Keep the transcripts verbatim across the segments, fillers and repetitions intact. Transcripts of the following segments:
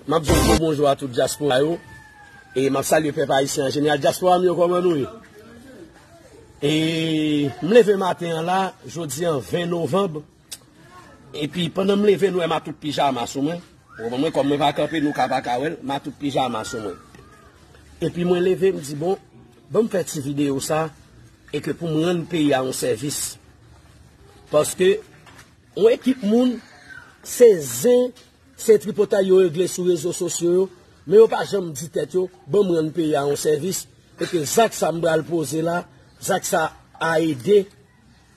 M ap di yon gwo bonjou a tout dyaspora yo. E m ap salye pèp ayisyen an jeneral. Dyaspora m yo, kòman nou ye? E m leve maten an la, jodi an ven novanm. Epi pandan m leve, nou wè m a tout pijama sou mwen. Ou konprann mwen, kòm mwen pa kanpe, nou ka pa ka wè l, m a tout pijama sou mwen. Epi mwen leve, m di, bon, ban m fè ti videyo sa, e ke pou m rann peyi a yon sèvis. Paske yon ekip moun, se zen, se tripotay yo regle sou rezo sosyo yo, men yo pa janm di tèt yo, ban m rann peyi a yon sèvis, e ke zak sa m pral poze la, zak sa a ede,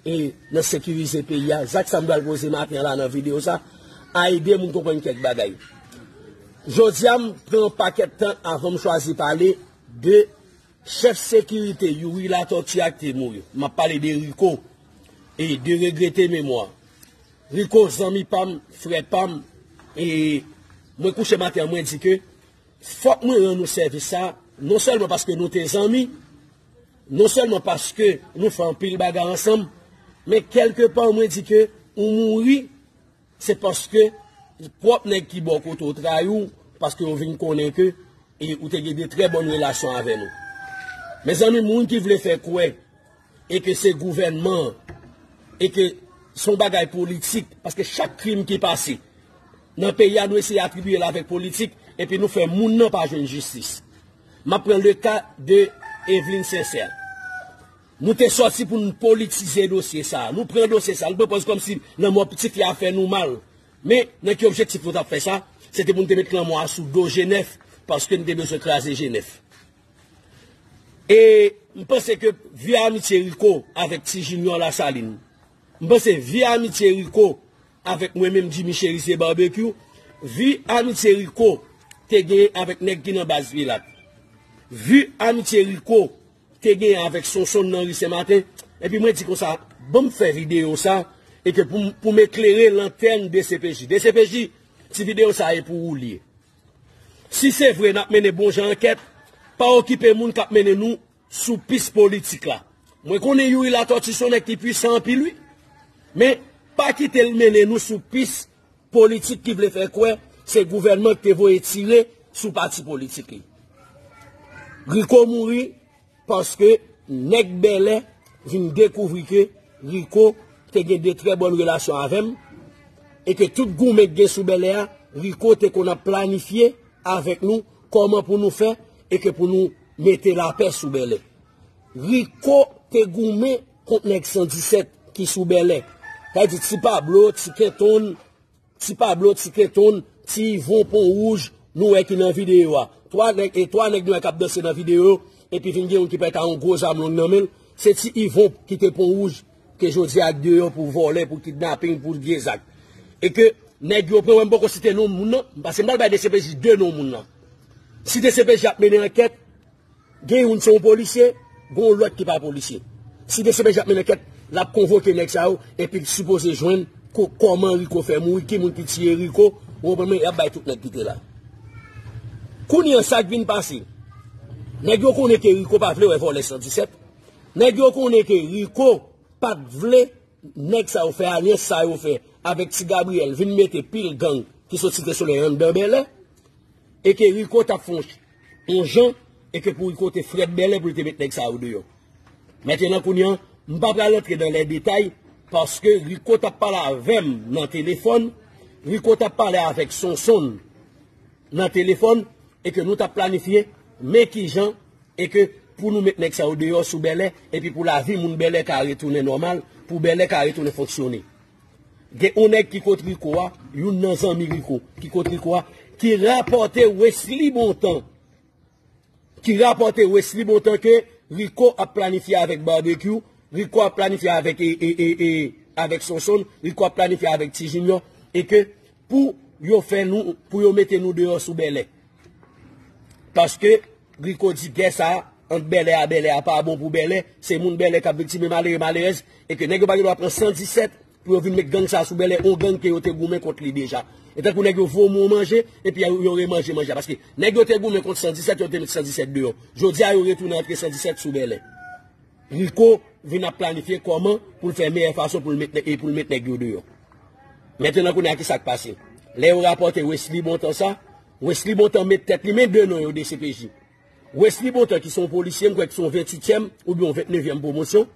e nan sekirize peyi a, zak sa m pral poze maten an la nan videyo sa, a ede moun konprann kèk bagay. Jodi a, m pran yon pakèt tan avan m chwazi pale de chèf sekirite Youri Latortue a ki te mouri. M ap pale de Rico, e de regrete memwa. Rico, zanmi pa m, frè pa m, e mwen kouche maten an, mwen di ke fòk mwen rann ou sèvis sa, non sèlman paske nou te zanmi, non sèlman paske nou fè anpil bagay ansanm, men kèlke pa mwen di ke ou mouri, se paske pwòp nèg ki bò kote w trayi w, paske yo vin konnen ke, e, ou te gen de trè bòn relasyon avè nou. Mezanmi, moun ki vle fè kwè, e ke se gouvènman an, e ke se yon bagay politik, paske chak krim ki pase nan peyi a, nou eseye atribiye l avèk politik, epi nou fè moun nan pa jwenn jistis. M ap pran le ka de Eveline Sincère. Nou te sòti pou n politize dosye sa a. Nou pran dosye sa a, nou pran pòz kòmsi lanmò pitit fi a fè nou mal. Men, nan ki objektif nou t ap fè sa? Se te pou n te met lanmò a sou do G nèf, paske n te bezwen kraze G nèf. E m panse ke vye amitye Rico avèk Ti Junior Lasalin, m panse vye amitye Rico avèk mwen menm Jimmy Cherizier Barbecue, vye amitye Rico te genyen avèk nèg ki nan baz Pilat, vye amitye Rico te genyen avèk Sonson nan ri Senmaten, epi mwen di konsa, ban m fè videyo sa, e ke pou, pou m eklere lantèn D C P J. D C P J, ti videyo sa e pou ou li ye. Si se vre n ap mennen bon jan ankèt, pa okipe moun k ap mennen nou sou pis politik la. Mwen konnen Youri Latortue se yon nèg ki pwisan anpil, wi. Men, pa kite l mennen nou sou pis politik ki vle fè kwè se gouvènman ki te voye tire sou pati politik li. Rico mouri paske nèg Bèlè vin dekouvri ke Rico te gen de trè bòn relasyon avè m, e ke tout goumen k gen sou Bèlè a, Rico te konn ap planifye avèk nou kòman pou nou fè e ke pou nou mete lapè sou Bèlè. Rico te goumen kont nèg san disèt ki sou Bèlè. Sa vle di Ti Pablo, Ti Kenton, Ti Pablo, Ti Kenton, Ti Ivon, Pon Wouj, nou wè ki nan videyo a. Twa nèg, e twa nèg nou wè k ap danse nan videyo yo, epi vin gen youn ki pèt a yon gwo zam long nan men l. Se Ti Ivon ki te Pon Wouj, ke jodi a deyò pou vòlè, pou kidnaping, pou vye zak. E ke nèg yo pran, wè m poko site non moun nan, paske m pral bay D C P J de non moun nan. Si D C P J ap mennen ankèt, gen youn se yon polisye, gen yon lòt ki pa polisye. Si D C P J ap mennen ankèt, l ap konvoke nèg sa yo, epi l sipoze jwenn ko-, kòman Rico fè mouri, ki moun ki tiye Rico, ou konprann mwen, y ap bay tout nèg ki te la. Kounye a, sa k vin pase? Nèg yo konnen ke Rico pa vle wè vòlè san disèt. Nèg yo konnen ke Rico pa t vle nèg sa yo fè alyans sa yo fè avèk Ti Gabriel, vin mete pil gang ki sot Site Solèy anndan Bèlè, e ke Rico t ap fè yon, yon jan, e ke pou Rico te frèt Bèlè pou l te met nèg sa yo deyò. Mentnan kounye a, m pa pral antre nan lè detay, paske Rico t ap pale avè m nan telefòn, Rico t ap pale avèk Sonson nan telefòn, e ke nou t ap planifye, men kijan, e ke pou nou met nèg sa yo deyò sou Bèlè, epi pou lavi moun Bèlè ka retounen nòmal, pou Bèlè ka retounen fonksyone. Gen yon nèg ki kot Rico a, youn nan zanmi Rico, ki kot Rico a, ki rapòte Wesley Bontan, ki rapòte Wesley Bontan ke Rico ap planifye avèk Barbecue, Rico ap planifye avèk, e, e, e, e, avèk Sonson, Rico ap planifye avèk Ti Junior, e ke pou yo fè nou, pou yo mete nou deyò sou Bèlè. Paske Rico di gè sa a, ant Bèlè a, Bèlè a pa bon pou Bèlè, se moun Bèlè k ap viktim, e malere, malerèz, e ke nèg yo pa gen dwa pran san disèt pou yo vin met gang sa a sou Bèlè, yon gang ke yo te goumen kont li deja. E tankou nèg yo vomi yon manje, epi yo, yo remanje manje a. Paske nèg yo te goumen kont san disèt, yo te met san disèt deyò. Jodi a, yo retounen antre san disèt sou Bèlè. Rico vin ap planifye kòman pou l fè meyè fason pou l met nè-, e pou l met nèg yo deyò. Mentnan, kounye a, ki sa k pase? Lè yo rapòte Wesley Bontan sa, Wesley Bontan met tèt li, men de non yo, D C P J. Wesley Bontan, ki se yon polisye, m kwè ki se yon venntuityèm oubyen yon ventnevyèm pwomosyon.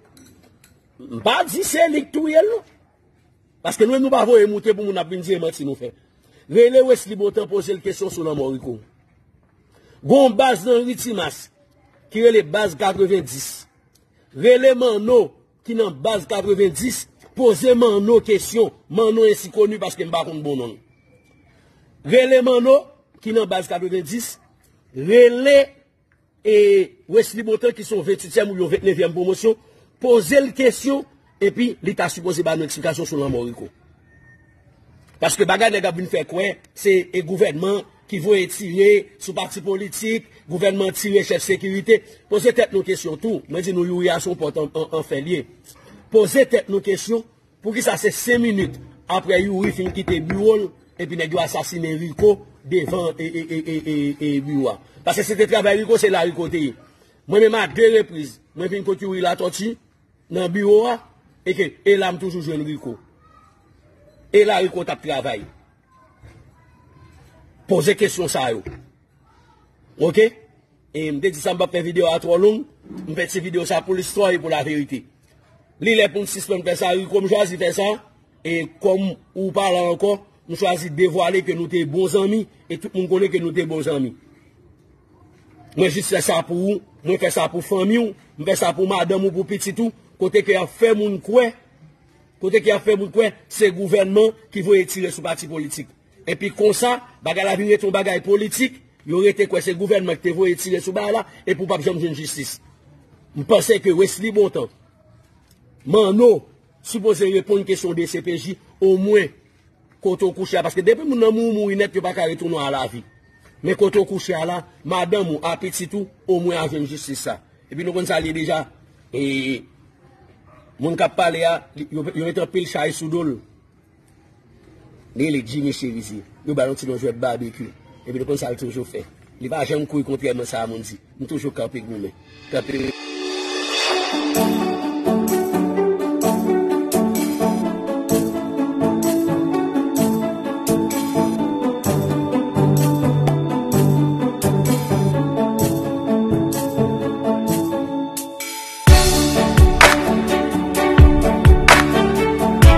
M pa di se li k touye l, non. Paske nou menm, nou pa voye moute pou moun ap vin di e manti nou fè. Rele Wesley Bontan, poze l kesyon sou lanmò Rico. Gon baz nan Ritimas ki rele Baz katrevendis. Rele Manno ki nan Baz katrevendis, poze Manno kesyon. Manno ensi koni paske m pa konn bon non l. Rele Manno ki nan Baz katrevendis, rele e Wesley Bontan ki se yon venntuityèm ou yon ventnevyèm pwomosyon, poze l kesyon, epi li ta sipoze ba nou eksplikasyon sou lanmò Rico. Paske bagay nèg ap vin fè kwè, se e gouvènman ki voye tire sou pati politik, gouvènman tire chèf sekirite. Poze tèt nou kesyon tou. Mwen di nou Youri a se yon pòt an, an, an fè l ye. Poze tèt nou kesyon, poukisa se senk minit apre Youri fin kite biwo l, epi nèg yo asasinen Rico devan e, e, e, e, e, e biwo a? Paske se te travay Rico, se la Rico te ye. Mwen menm a de repriz, mwen vin kot Youri Latòti nan biwo a, e ke e la m toujou jwenn Rico. E la Rico t ap travay. Poze kesyon sa yo. Oke? E m te di sa m p ap fè videyo a twò long, m fè ti videyo sa pou listwa e pou laverite. Li lè pou n sispann fè sa, Rico, m chwazi fè sa, e kòm ou pa la ankò, m chwazi devwale ke nou te bon zanmi, e tout moun konnen ke nou te bon zanmi. Mwen jis fè sa pou ou, mwen fè sa pou fanmi w, m fè sa pou madanm ou, pou pitit ou, kote ke y ap fè moun kwè, kote ke y ap fè moun kwè se gouvènman ki voye tire sou pati politik. Epi konsa, bagay la vin rete yon bagay politik, yo rete kwè se gouvènman ki te voye tire sou bagay la, epi w p ap janm jwenn jistis. M panse ke Wesley Bontan, Manno, sipoze reponn kesyon D C P J, omwen kote w kouche a, paske depi moun nan mouri, mouri nèt, yo pa ka retounen a lavi. Men kote w kouche a la, madanm ou, a pitit ou, omwen a jwenn jistis sa. Epi nou konn sa l ye deja, e, moun k ap pale a, li, yo, yo met anpil chay sou do l. Li rele Jimmy Cherizier. Yo ba l yon ti non jwèt babekyou. Epi nou konn sa l toujou fè. Li pa janm kouri kontrèman sa a moun di. M toujou kanpe goumen. Kanpe.